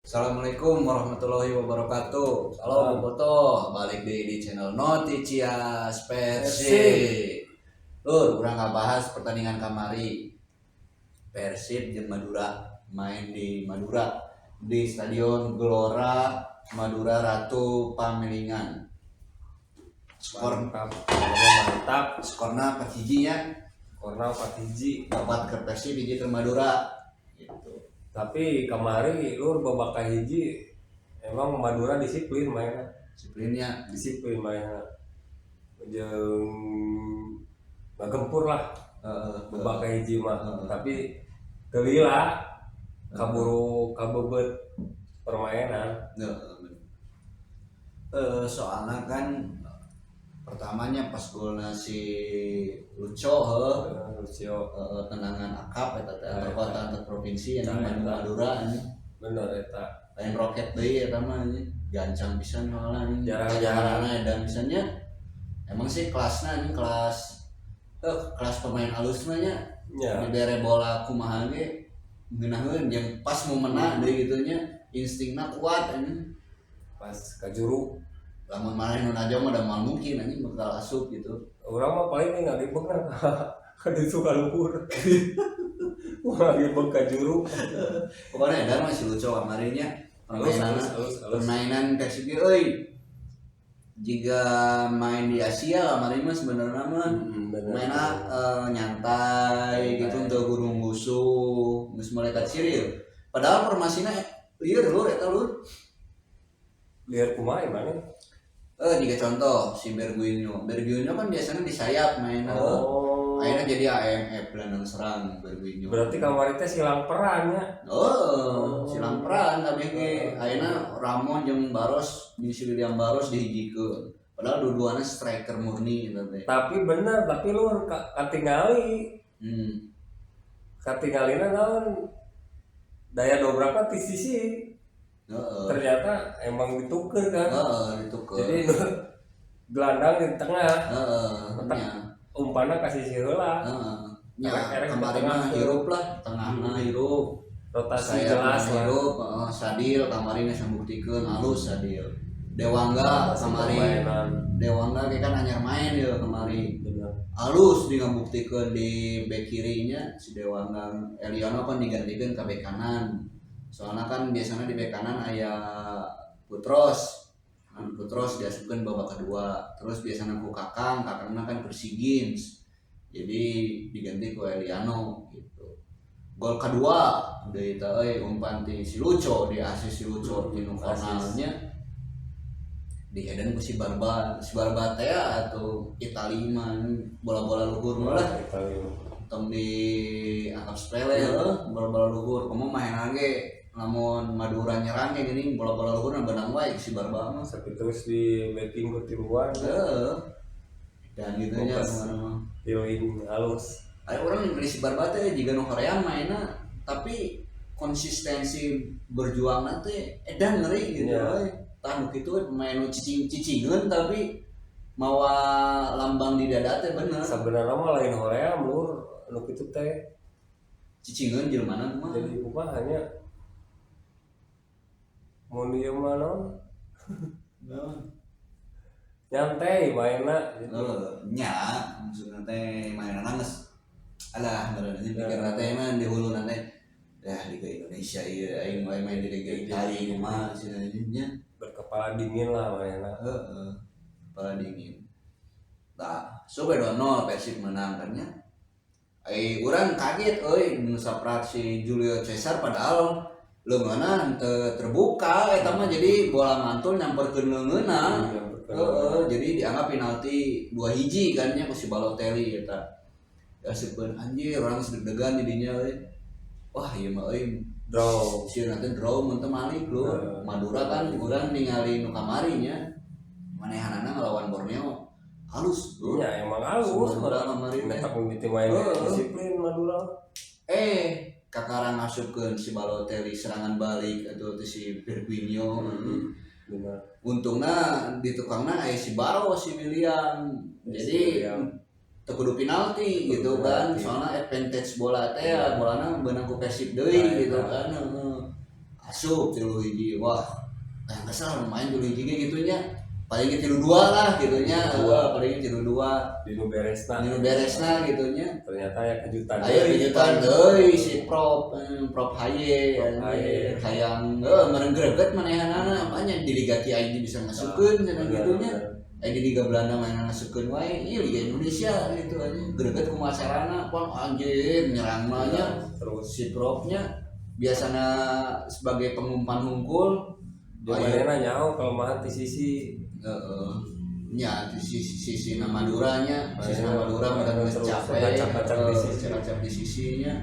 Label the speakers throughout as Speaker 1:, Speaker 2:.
Speaker 1: Assalamualaikum warahmatullahi wabarakatuh. Halo Bobotoh, balik di channel Noticias Persib. Lur, urang ngabahas pertandingan kamari. Persib jeung Madura main di Madura, di Stadion Gelora Madura Ratu Pamilingan. Skor
Speaker 2: Mantap, mantap.
Speaker 1: Skorna 4-1 nya.
Speaker 2: Karena 4-1.
Speaker 1: 4 ke Persib, 1 ke Madura. Gitu.
Speaker 2: Tapi kemarin, Lur, babak kahiji emang Madura disiplin mainnya.
Speaker 1: Disiplinnya.
Speaker 2: Disiplin mainnya. Jeung ngagempur lah babak kahiji mah. Tapi teu lila, kaburu kabeubeut permainan.
Speaker 1: Heeh, bener. Soalnya kan pertamanya pas golna si Lucho heuh.
Speaker 2: Lucio.
Speaker 1: Tendangan akap eta teh antar
Speaker 2: Nah,
Speaker 1: kota, antar provinsi anjing.
Speaker 2: Nah,
Speaker 1: Bandung
Speaker 2: eta.
Speaker 1: Madura anjing.
Speaker 2: Bener eta.
Speaker 1: Lain roket deui eta mah anjing, gancang pisan soalnya anjing.
Speaker 2: Jarang-jarang.
Speaker 1: Kajaharana edan pisan nya. Emang sih kelasna anjing, kelas kelas pemain alus mah nya. Dibere bola kumaha ge ngeunaheun, jeung pas momenna deui gitu nya, instingna kuat anjing.
Speaker 2: Pas kajuru.
Speaker 1: Lamun maneh nu najo mah da moal mungkin anjing bakal asup gitu.
Speaker 2: Urang mah paling ngagebeg ka ditu, ka luhur. Wah, ngagebeg ka juru.
Speaker 1: Pokoknya edan mah si Lucho kamari nya.
Speaker 2: Halus.
Speaker 1: Permainan
Speaker 2: Halus, halus, halus.
Speaker 1: Permainan Persib ge euy jika main di Asia kamari mah sebenarnya mah
Speaker 2: Bener.
Speaker 1: Mainnya nyantai gitu, untuk gurung musuh geus malaikat siril, padahal formasinya lieur, Lur, eta, Lur.
Speaker 2: Lihat kumaha mana?
Speaker 1: Jika contoh si Berguinho. Berguinho kan biasanya di sayap mainnya.
Speaker 2: Oh.
Speaker 1: Akhirnya jadi AMF, gelandang serang Berguinho.
Speaker 2: Berarti kamari teh silang perannya.
Speaker 1: Oh, silang peran kabeh ge. Ayeuna Ramon jeung Baros, jeung si William Baros dihijikeun. Padahal dua-duanya striker murni gitu teh.
Speaker 2: Tapi bener, tapi lu katingali. Katingalina naon? Daya dobrakna ti sisi. Ternyata emang dituker kan.
Speaker 1: Heeh, dituker.
Speaker 2: Jadi gelandang di tengah,
Speaker 1: Heeh, nya.
Speaker 2: Umpanna ka sisi heula.
Speaker 1: Heeh. Nya,
Speaker 2: Erek-erek di
Speaker 1: kamari
Speaker 2: tengah
Speaker 1: mah
Speaker 2: tuh.
Speaker 1: Hirup lah, tengahna hirup.
Speaker 2: Rotasi
Speaker 1: Saya
Speaker 2: jelas lah.
Speaker 1: Hirup, heeh, Sadil kamari geus ngabuktikeun halus Sadil. Dewangga
Speaker 2: Rotasi
Speaker 1: kamari.
Speaker 2: permainan.
Speaker 1: Dewangga kayak kan anyar main ya kamari.
Speaker 2: Bener.
Speaker 1: Halus di ngabuktikeun di bek kirinya si Dewangga. Eliano kan digantikan ke bek kanan. Soalnya kan biasanya di bek kanan aya Putros. Nah, Putros diasupkeun babak kedua. Terus biasanya ku Kakang, Kakangna kan ke SEA Games. Jadi diganti ku Eliano gitu. Gol kedua deui teh euy, umpan ti si Lucho, di asis si Lucho di nu kornalnya, di header ku si Barba. Si Barba teh atau Itali mah bola-bola luhur mah lah.
Speaker 2: Itali.
Speaker 1: Tong dianggap sepele heuh bola-bola luhur. Komo main ge lamun Madura nyerang kayak gini, bola-bola luhur beunang wae si Barba mah.
Speaker 2: Tapi terus di backing ku tiluan.
Speaker 1: Heeh, dan gitu nya.
Speaker 2: Fokus.
Speaker 1: Kemana mah.
Speaker 2: Feeling halus.
Speaker 1: Ada orang yang si Barba teh jiga nu hoream mainna, tapi konsistensi berjuang teh edan, ngeri gitu euy. Tah, nu kitu we, pemain nu cicing cicingeun tapi mawa lambang di dada teh bener.
Speaker 2: Sebenarnya mah lain hoream, Lur, anu kitu teh.
Speaker 1: Cicingeun jelmana mah.
Speaker 2: Jadi kumaha nya? Mun ieu mah naon? Nyantai mainna gitu.
Speaker 1: Nya maksudna teh mainan geus alah meureun anjing, pikir teh mah di hulu teh ya Liga Indonesia ieu, aing main main di Liga Italia kumaha cenah nya.
Speaker 2: Berkepala dingin lah mainna.
Speaker 1: Heeh, kepala dingin. Tah, so 2-0 Persib menang kan nya. Ai urang kaget euy nu saprak si Julio Cesar, padahal leungeunna teu terbuka eta mah, jadi bola mantul nyamperkeun leungeunna. Heeh, jadi dianggap penalti 2-1 kan nya ku si Balotelli eta. Diasupkeun, anjir, urang deg-degan jadinya euy. Wah, ieu mah euy.
Speaker 2: Draw.
Speaker 1: Si nanti draw mun teu malik lu.
Speaker 2: Heeh.
Speaker 1: Madura kan urang ningali nu kamari nya. Manehanana ngelawan Borneo halus bro.
Speaker 2: Ya emang halus.
Speaker 1: Madura kamari teh.
Speaker 2: Meta mimiti main disiplin Madura.
Speaker 1: Kakara ngasupkeun si Balotelli, serangan balik atau teh si Firmino.
Speaker 2: Benar.
Speaker 1: Untungna di tukangna aya si Baros, si William.
Speaker 2: Si
Speaker 1: Jadi
Speaker 2: William.
Speaker 1: teu kudu penalti
Speaker 2: Teu
Speaker 1: gitu
Speaker 2: kudu
Speaker 1: kan.
Speaker 2: Penalti.
Speaker 1: Soalnya advantage bola teh ya, bolana beunang ku Persib deui
Speaker 2: Nah,
Speaker 1: gitu
Speaker 2: eta.
Speaker 1: Kan. Heeh. Asup 3-1. Wah, yang kesal main 3-1 ge gitu nya. Paling ge 3-2 lah gitu nya.
Speaker 2: 3-2.
Speaker 1: Paling ge 3-2.
Speaker 2: Di nu beresna.
Speaker 1: Di nu beresna gitu nya.
Speaker 2: Ternyata ya kejutan.
Speaker 1: Ayo kejutan deui si Prop, Prop Haye,
Speaker 2: Prop Haye.
Speaker 1: Hayang meureun greget manehanana, apanya di Liga Ki aing bisa ngasupkeun cenah gitu nya. Aing di Liga Belanda main ngasupkeun wae, ieu Liga Indonesia gitu anjing. Greget kumaha carana, pon anjir nyerang mah nya.
Speaker 2: Terus
Speaker 1: si Propnya biasana sebagai pengumpan hungkul.
Speaker 2: Di manehna nyaho kelemahan ti sisi.
Speaker 1: Heeh. Nya di sisi sisi Madura nya, sisi Madura mereka geus
Speaker 2: Terus
Speaker 1: capek,
Speaker 2: ngacak-ngacak di sisi.
Speaker 1: Ngacak di sisinya.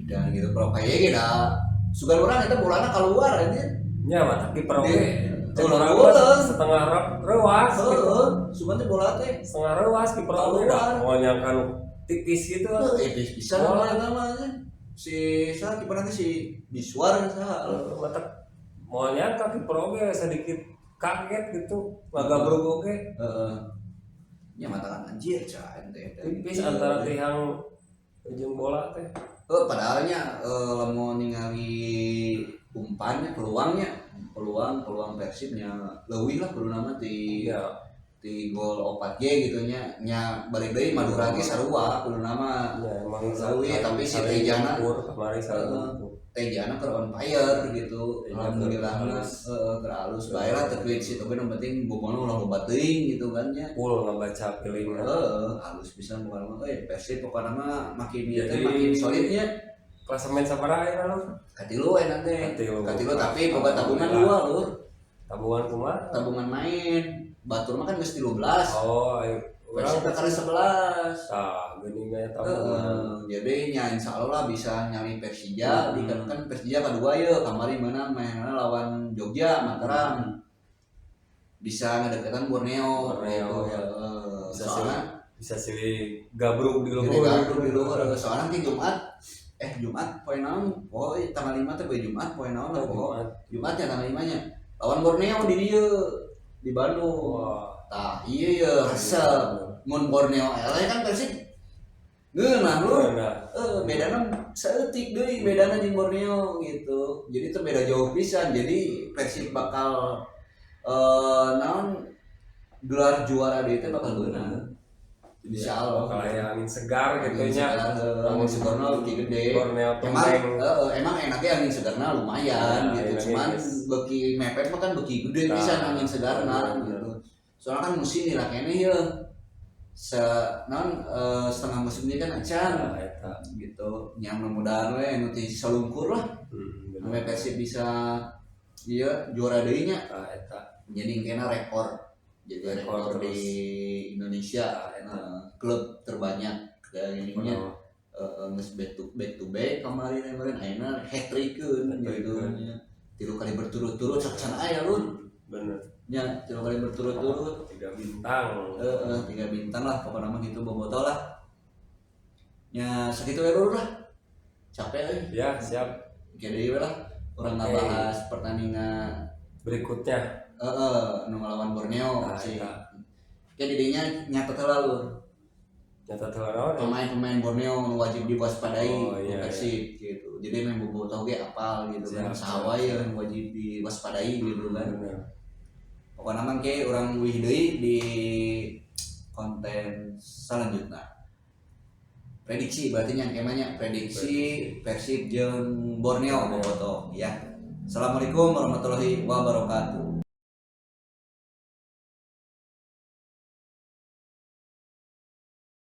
Speaker 1: Dan gitu Prop Haye ge da sugan urang eta bolana keluar anjir.
Speaker 2: Nya mah tapi Prop ge
Speaker 1: Di-
Speaker 2: urang
Speaker 1: Ulang-ulang.
Speaker 2: Setengah reuas gitu.
Speaker 1: Heeh, sugan teh bola teh
Speaker 2: Setengah reuas kiper oge da moal nyangka nu tipis gitu.
Speaker 1: Heuh, tipis pisan
Speaker 2: Bola.
Speaker 1: bola eta mah anjir. Si saha kiperna teh si Biswar saha.
Speaker 2: Mata moal nyangka kiper oge sedikit kaget gitu, ngagabrug oge.
Speaker 1: Heeh. Nya matakan anjir cah ente teh.
Speaker 2: Tipis antara tiang ujung bola teh.
Speaker 1: Oh, padahalnya lamun ningali umpannya, peluangnya, peluang Persibnya leuwih lah kudu nama ti
Speaker 2: Iya.
Speaker 1: ti gol 4 G gitu nya. Nya balik deui Madura ge sarua kudu nama.
Speaker 2: Ya, emang
Speaker 1: Leuwih, tapi si
Speaker 2: saling
Speaker 1: Tejana
Speaker 2: ngukur, kemarin saling
Speaker 1: Heeh.
Speaker 2: ngukur.
Speaker 1: Tejana keur on fire gitu.
Speaker 2: Tejana
Speaker 1: Alhamdulillah
Speaker 2: keur
Speaker 1: mah
Speaker 2: halus.
Speaker 1: heeh keur halus bae lah teu clean sheet oge nu penting bobolna ulah loba teuing gitu kan nya.
Speaker 2: Full ngabaca feeling.
Speaker 1: Heeh, halus pisan pokona mah euy Persib pokona mah makin ieu teh
Speaker 2: Jadi-
Speaker 1: makin solidnya.
Speaker 2: Klasemen sabaraha ayeuna lu?
Speaker 1: Katilu we nanti.
Speaker 2: Katilu.
Speaker 1: Katilu tapi boga tabungan dua lur.
Speaker 2: Tabungan kumaha?
Speaker 1: Tabungan main. Batur mah kan geus 13.
Speaker 2: Oh, ayo.
Speaker 1: Persib
Speaker 2: Urang
Speaker 1: kali 11.
Speaker 2: tah geuning aya tabungan.
Speaker 1: Heeh, jadi nya insya Allah lah bisa nyali Persija, di kan kan Persija kedua ye kamari menang mainna lawan Jogja Mataram. Bisa ngedeketan Borneo,
Speaker 2: Borneo.
Speaker 1: gitu, heeh.
Speaker 2: Bisa
Speaker 1: Soalnya
Speaker 2: bisa silih gabrug di
Speaker 1: gede
Speaker 2: luhur.
Speaker 1: gabrug di luhur, soalnya nanti Jumat Jumat poe naon? Oh, tanggal 5 teh poe Jumat poe naon lah pokok.
Speaker 2: Jumat.
Speaker 1: Jumat ya tanggal 5 nya. Lawan Borneo di dieu di Bandung.
Speaker 2: Wah.
Speaker 1: Tah, iya ya resep. Mun Borneo eleh kan Persib ngeunah lu.
Speaker 2: Nah,
Speaker 1: Bedana saeutik deui bedana jeung Borneo gitu. Jadi itu beda jauh pisan. Jadi Persib bakal naon gelar juara deui teh bakal beunang. Insya Allah.
Speaker 2: Bakal aya angin segar gitu
Speaker 1: Angin
Speaker 2: nya.
Speaker 1: segar, angin segarna beuki gede.
Speaker 2: Borneo
Speaker 1: Emang
Speaker 2: tumpeng.
Speaker 1: emang enaknya angin segarna lumayan
Speaker 2: Nah,
Speaker 1: gitu.
Speaker 2: enaknya
Speaker 1: Cuman
Speaker 2: geus.
Speaker 1: beuki mepet mah kan beuki gede
Speaker 2: Nah,
Speaker 1: pisan angin segarna
Speaker 2: bener.
Speaker 1: gitu. Soalnya kan musim nih lah kayaknya ya se non setengah musim ini kan acan
Speaker 2: Nah, eta.
Speaker 1: gitu. Yang mudah-mudahan we nu ti salungkur lah.
Speaker 2: Bener.
Speaker 1: Sampai Persib bisa iya juara deui nya.
Speaker 2: Nah, eta.
Speaker 1: Jadi kena rekor. Jadi
Speaker 2: Rekor
Speaker 1: rekor di
Speaker 2: terus.
Speaker 1: Indonesia,
Speaker 2: Nah, eta.
Speaker 1: klub terbanyak dari ininya.
Speaker 2: Oh,
Speaker 1: Geus back to back kemarin kemarin ayeuna hat trickeun gitu.
Speaker 2: Hat-trickeun.
Speaker 1: 3 kali berturut-turut sacan aya lur.
Speaker 2: Bener.
Speaker 1: Nya 3 kali berturut-turut.
Speaker 2: 3 bintang.
Speaker 1: 3 bintang lah pokoknya mah gitu bobotoh lah. Nya sakitu we lur lah. Capek euy.
Speaker 2: Ya, siap.
Speaker 1: Oke deui we lah. Urang
Speaker 2: Oke.
Speaker 1: ngabahas pertandingan
Speaker 2: Berikutnya.
Speaker 1: Nu ngelawan Borneo
Speaker 2: Nah,
Speaker 1: sih.
Speaker 2: eta.
Speaker 1: Oke didinya nyatet heula lur.
Speaker 2: Nyatet heula naon?
Speaker 1: Pemain-pemain Borneo nu wajib diwaspadai
Speaker 2: Oh, iya,
Speaker 1: Persib gitu. Jadi main bobotoh ge apal gitu kan.
Speaker 2: Siap,
Speaker 1: Saha
Speaker 2: siap,
Speaker 1: wae
Speaker 2: siap.
Speaker 1: yang wajib diwaspadai gitu kan.
Speaker 2: Bener.
Speaker 1: Pokoknya mah ke urang wih deui di konten selanjutnya. Prediksi berarti nya kemanya prediksi Persib jeung Borneo bobotoh ya. Assalamualaikum warahmatullahi wabarakatuh.